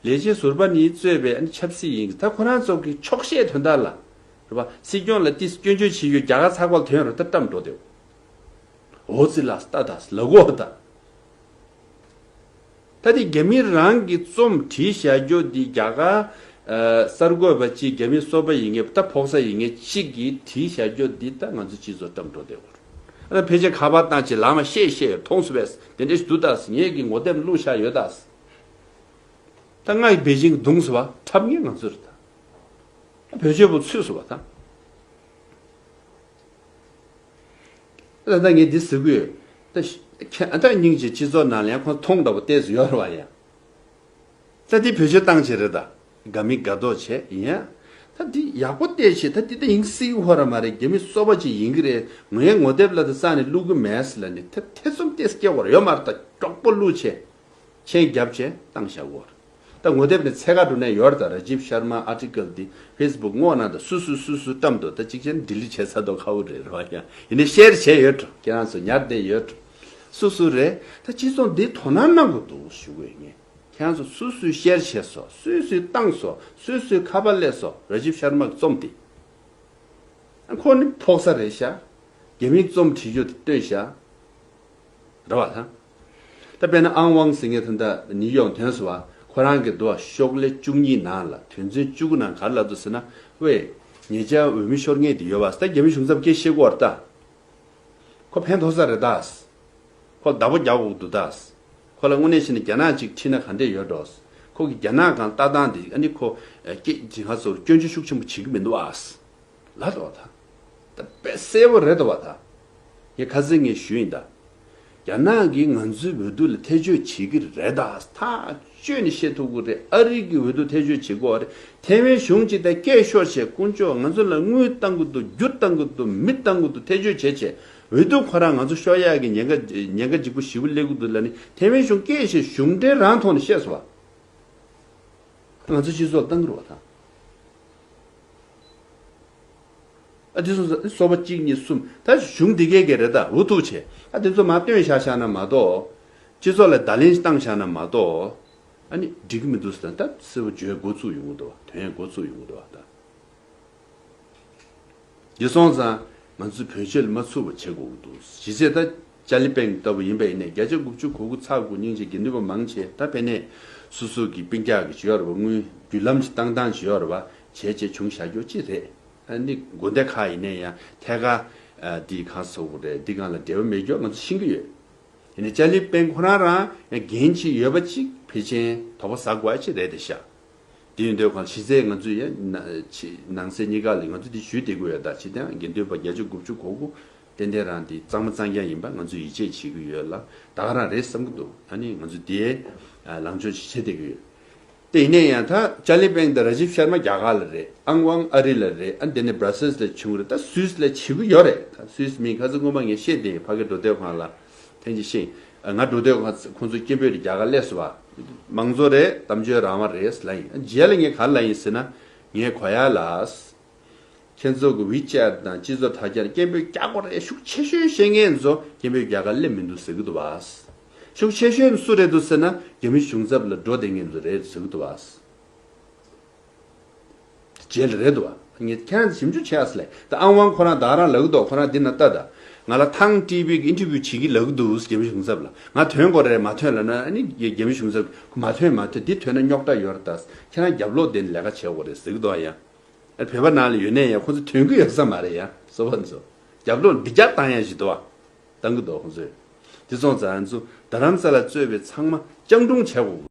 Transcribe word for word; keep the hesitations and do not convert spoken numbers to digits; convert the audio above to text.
ལས་བྱེད་ཟུར་པ་ནས་གཙོས་པའི་ཨ་ནི་ཆབ་སྲིད་ཡིན་གྱི། ད་ཁོ་རང་ཚོ་གི་ཆོག་ཤེས་དོན་དག་ལ། རེད་པ། སྲིད་སྐྱོང་ལ་ཏིས་སྐྱོན་བརྗོད་བྱེད་ཡོད། རྒྱ་གར་ཚགས་པར་ཐོན་རུ་ད་བཀྲམ་འགྲོ་དེ། འོ་ཙི་ལ་ལྟ་ད་ལ་གོ་ད། ད་དེ་རྒྱ་མི་རང་གི་རྩོམ་བྲིས་བཞག་རྒྱུ་འདི་རྒྱ་གར་ཨ་གསར་འགོད་པ་གཅིག་རྒྱ་མི་སོ་པ་ཡིན་མཁན། ད་ཕོག་ས་ཡིན་མཁན་གཅིག་གིས་བྲིས་བཞག་རྒྱུ་འདི་ད་ང་ཚོ་སྤྱི་ཚོགས་བཀྲམ་འགྲོ་དེ་བོར། ཨ་ཕལ་ཆེར་ཁ་པར་བཏང་བྱས་ལག་མ་ཤེས་ཤེས་མཐོང་སུ་བས་དེ་འདྲས་འདུག་ད། ངེད་ཀྱི་ངོ་དེབ་བླུགས་བཞག་ཡོད་ད། ད་ང་ཡི་པེ་ཅིང་གདུང་སུ་བ་འཁྲབ་མཁན་ང་ཚོ་རེད་ད། བོད་ཆོས་པོ་ཚུད་སུ་བ་ད། ད་ལྟ་ངས་འདི་ཟེར་གི་ཡོད། ད་ཤ་ཁྱེད་ཨ་ད་སྙིང་རྗེ། སྤྱི་ཚོགས་ནང་ལ་ཡང་ཁོང་མཐོང་འདྲ་པོ་བལྟས་སུ་ཡོད་རེད་བ་ཡ། ད་འདི་བེད་སྤྱོད་བཏང་བྱས་རེད་ད། དགའ་མི་དགའ་མདོག་བྱས་ཡིན་ཡ། ད་འདི་ཡག་པོ་བལྟས་བྱས། ད་འདི་ད་ཡིན་སྲིད་ཧོ་ར་མ་རེད། རྒྱ་མི་སོ་པ་ཅིག་ཡིན་གི་རེད། ངའི་ངོ་དེབ་ལ་ད་ས་ནས་བླུག་གི་མེད་ཟེར་ལ་ནི་ད་ཐེ་ཚོམ་ཏེས་སྐྱེ་བར་ཡོད་མ་རེད། ད་མགྱོགས་པོ་བླུག་བྱས། མཆན་རྒྱབ་བྱས་བཏང་བཞག་གོ། ད་ངོ་དེབ་ནས་ཚད་ག་འགྲོ་ནས་ཡོད་རེད་ད། ར་ཇིབ་ཤར་མ་ཨར་ཊི་ཀལ་འདི་ཕེ་སི་བུག་སྔོག་ན་ད་སུ་སུ་སུ་སུ་བཀྲམ་འདུག་ད་གཅིག་བྱས་ན་ཌི་ལིཊ་བྱས་ཚར་འདུག་ཁ་བོ་རེད་རོ་ཡ། ཡིན་ནའི་ཤེར་བྱས་ཡོད་འགྲོ། ཁྱེད་རང་ཚོ་ཉར་བསྡད་ཡོད་འགྲོ། སུ་སུ་རེད། ད་སྤྱི་ཚོགས་འདི་དོ་སྣང་གནང་དགོས་འདུག་ཞུ་དགོས་ངས། ཁྱེད་རང་ཚོ་སུ་སུས་ཤེར་བྱས་སོ། སུ་སུས་བཏང་སོ། སུ་སུས་ཁ་པར་སླེབས་སོ། ར་ཇིབ་ཤར་མ་གི་རྩོམ་འདི། ཁོ་ནི་ཕོག་ས་རེད་ཤག་རྒྱ་མིའི་རྩོམ་བྲིས་རྒྱུ་དེ་བཏོན་ཤག་རེད་བ་ད། ད་དཔེར་ན་ཨང་ཝང་ཟེར་མཁན་དེ་འདྲ་ནིའུ་ཡོག་ཐོན་སོང་བ། ཁོ་རང་གི་འདུག་བ་ཤོག་ལྷེ་བཅུ་གཉིས་ནང་ལ། དོན་ཚན་བཅུ་དགུ་ནང་ག་རེ་ལབ་འདུག་ཟེར་ན། ཝེ། ཉེ་ཆར་འོས་མི་ཤོར་མཁན་དེ་ཡོད་བ། ད་རྒྱ་མི་གཞུང་ཚབ་སྐད་བཤད་གོ་བ་རེད་ད། ཁོ་ཕན་ཐོགས་ས་རེད་ད། ཁོ་བདག་པོ་རྒྱག་དགོས་འདུག་ད། ཁོ་ལ་དངོས་གནས་བྱས་ན་རྒྱ་ནག་ཅིག་ཁྲིད་ན་ག་འདྲས་ཡོད་འགྲོ། ཁོ་གི་རྒྱ་ནག་སྒང་ལྟ་སྟངས་དེ་ཨ་ནི་ཁོ་ཨ་སྐད་ཅིག་ང་ཚོར་སྐྱོན་བརྗོད་ཤུགས་ཆེན་པོ་བྱེད་ཀྱི་མི་འདུག་ཨ། ལབ་འདུག་བ་ད། ད་དཔེ་གསལ་པོ་རེད་འདུག་བ་ད། ངས་ཁ་སང་ངས་ཞུས་ཡིན་ད། རྒྱ་ནག་གིས་ང་ཚོའི་འོས་བསྡུ་ལ་ཐེ་བྱུས་བྱེད་ཀྱི་རེད་ད། ཐག་བཅད་ནས་བཤད་ཐུབ་ཀྱི་རེད། ཨ་རི་གི་འོས་བསྡུ་ཐེ་བྱུས་བྱེད་དགོས་རེད། ཐེ་ཝན་གཞུང་ཅིག་ད་སྐད་ཤོར་བྱས་དཀོན་མཆོག་ང་ཚོ་ལ་དངུལ་བཏང་གི་འདུག་རྒྱུ་བཏང་གི་འདུག་མི་བཏང་གི་འདུག་ཐེ་བྱུས་བྱས་བྱས། འོས་བསྡུ་ཁོ་རང་ང་ཚོ་ཤོར་ཡག་གི་ཉེན་ཁ་ཉེན་ཁ་ལྗིད་པོ་ཞེ་པོ་སླེབས་ཀྱི་འདུག་ལབ་ནས་ཐེ་ཝན་གཞུང་སྐད་བཤད། གཞུང་འབྲེལ་རང་ཐོག་ནས་བཤད་སོང་བ། ང་ཚོ་སྤྱི་ཚོགས་ལ་བཏང་གི་རེད་བ་ད། ཨ་དེ་ཚོ་སོ་པ་གཅིག་གཉིས་གསུམ་ད་གཞུང་འདི་གས་ཀྱི་རེད་ད། འུ་ཐུག་བྱས་ཨ་དེ་ཚོ་མ་བཏོན་བཞག་བཞག་ན་མ་གཏོགས། སྤྱི་ཚོགས་ལ་བརྡ་ལན་བཏང་བཞག་ན་མ་གཏོགས། ཨ་ནི་འགྲིག་གི་མི་འདུག་ཟེར་ན་ད་གསལ་པོ་བརྗོད་འགོ་ཚུགས་ཡོང་གི་འདུག་བ། དོན་འགོ་ཚུགས་ཡོང་གི་འདུག་བ་ད། འདི་སོང་ཙང་ང་ཚོས་བོད་ཆས་ལ་མ་ཚུགས་པ་བྱེད་དགོས་ཀྱི་འདུག་གཞི་རྩའི་ད་ཅཱ་ལི་པེང་ལྟ་བུ་ཡིན་པ་ཡིན་ནའི་བརྒྱ་ཆ་དགུ་བཅུ་གོ་དགུ་ཚེག་དགུ་སྙིང་རྗེ་དགེ་འདུན་པ་མང་ཆེ་ད་ཕན་ནས་སོ་སོ་གི་སྤུན་ཀྱག་གི་བྱེད་ཡོད་རེད་བ། དངུལ་བརྒྱུད་ལམ་ཞིག་བཏང་སྟངས་བྱེད་ཡོད་རེད་བ། བྱས་བྱས་བྱུང་བཞག་རྒྱུ་ཅི་རེད། ཨ་ནི་དགོན་སྡེ་ཁག་ཡིན་ནའི་ཡང་ཐད་ཀར་འདི་གང་སོགས་རེད། འདི་གང་ལ་འབྲེལ་བ་མེད་རྒྱུ་ང་ཚོ་ཤེས་ཀྱི་ཡོད། ཡིན་ནའི་ཅཱ་ལི་པེང་ཁོ་རང་རང་ཡང་འགན་ཅིག་ཡོད་པ་ཅིག་ཕལ་ཆེར་དོགས་པ་ཟ་དགོས་ཡ་ཅིག་རེད་དེ་ཤག་དེ་ཡིན་དུས་གང་གཞི་རྩའི་ང་ཚོས་ཡ་ན་ཕྱི་ནང་གསེས་གཉིས་ཀ་ལ་ང་ཚོས་འདི་ཞུས་བསྡད་དགོས་ཡོད་ད། ཕྱི་དང་དགེ་འདུན་པ་བརྒྱ་ཆ་དགུ་བཅུ་གོ་དགུ་ཏན་ཏན་རང་འདི་གཙང་མ་གཙང་རྐྱང་ཡིན་པ་ང་ཚོས་ཡིད་ཆེས་བྱེད་ཀྱི་ཡོད་ལ་ད་ག་རང་རེད་བསམ་གྱི་འདུག་ཨ་ནི་ང་ཚོས་དེའི་ལངས་ཕྱོགས་ཅིག་བྱེད་བསྡད་ཀྱི་ཡོད། དེ་ཡིན་ནའི་ཡང་ད་ཅཱ་ལི་པེང་དང་ར་ཇིབ་ཤར་མ་རྒྱ་གར་ལ་རེད། ཨང་ཝང་ཨ་རི་ལ་རེད། ཨ་འདི་ནས་བྷ་ར་སེལ་སི་ལ་བྱུང་རེད། ད་སུད་སི་ལ་བྱེད་ཀྱི་ཡོད་རེད། ད་སུད་སི་མི་ཁ་སང་སྔོན་མ་ངས་བཤད་དེ་ཕ་གི་འགྲོ་སྡོད་ཁང་ལ་ཐེངས་གཅིག་ཤེས། ང་འགྲོ་སྡོད་ཁང་ཁོང་ཚོ་སྐད་འབོད་དེ་རྒྱ་གར་སླེབས་སོང་བ། དམངས་གཙོ་རེད། གཏམ་བརྗོད་རང་དབང་རེད་ལབ་ཡིན། རྗེས་ལ་ངས་ག་རེ་ལབ་ཡིན་ཟེར་ན། ངས་གོ་ཡ་ལ། ཁྱེད་ཚོ་གི་ཝི་ཅེ་ཊི་དང་སྤྱི་ཚོགས་དྲ་རྒྱ་ལ་སྐད་འབོད་རྒྱག་དགོས་རེད། ཤུགས་ཆེ་ཤོས་བཤད་མཁན་ཚོ་སྐད་འབོད་རྒྱག་ག་སླེབས་མི་འདུག་ཟེར་གི་འདུག་བ། ཤུགས་ཆེ་ཤོས་སུ་རེད་འདུག་ཟེར་ན་རྒྱ་མི་གཞུང་ཚབ་ལ་འགྲོ་བསྡད་མཁན་ཚོ་རེད་ཟེར་གི་འདུག་བ། རྗེས་ལ་རེད་འདུག་བ། ངས་ཁྱེད་རང་ཞིབ་འཇུག་བྱེད་ཨ་སི་ལས། ད་ཨང་ཝང་ཁོ་རང་ད་རང་ལབ་གི་འདུག་ཁོ་རང་འདི་ན་ལྟ་ད། ང་ལ་ཐང་ཊི་བི་གི་ཨིན་ཊར་བིའུ་བྱེད་ཀྱི་ལབ་གི་འདུག་རྒྱ་མི་གཞུང་ཚབ་ལ། ང་ཐོན་དགོས་རེད། མ་ཐོན་ལབ་ན་ཨ་ནི་རྒྱ་མི་གཞུང་ཚབ་ཁོ་མ་ཐོན་མ་ཐོན་འདི་ཐོན་ན་རྙོག་དྲ་ཡོད་རེད་ད། ཁྱེད་རང་རྒྱབ་ལོག་དེ་ནས་ལས་ཀ་བྱེད་དགོས་རེད་ཟེར་གི་འདུག་ཡ། ཨ་བོད་པ་ནང་ལ་ཡོད་ནའི་ཡང་ཁོ་ཚོ་ཐོན་གི་ཡོད་ས་མ་རེད་ཡ། སོ་པ་ཚོ་རྒྱབ་ལོག་འདི་རྒྱག་བཏང་ཡ་ཞིག་འདུག་བ། བཏང་གི་འདུག་ཁོ་ཚོས། དེ་སོང་ཙང་ང་ཚོ་རྡ་རམ་ས་ལ་གཙོས་པའི་ཚང་མ་སྤྱང་གྲུང་བྱེད་དགོས།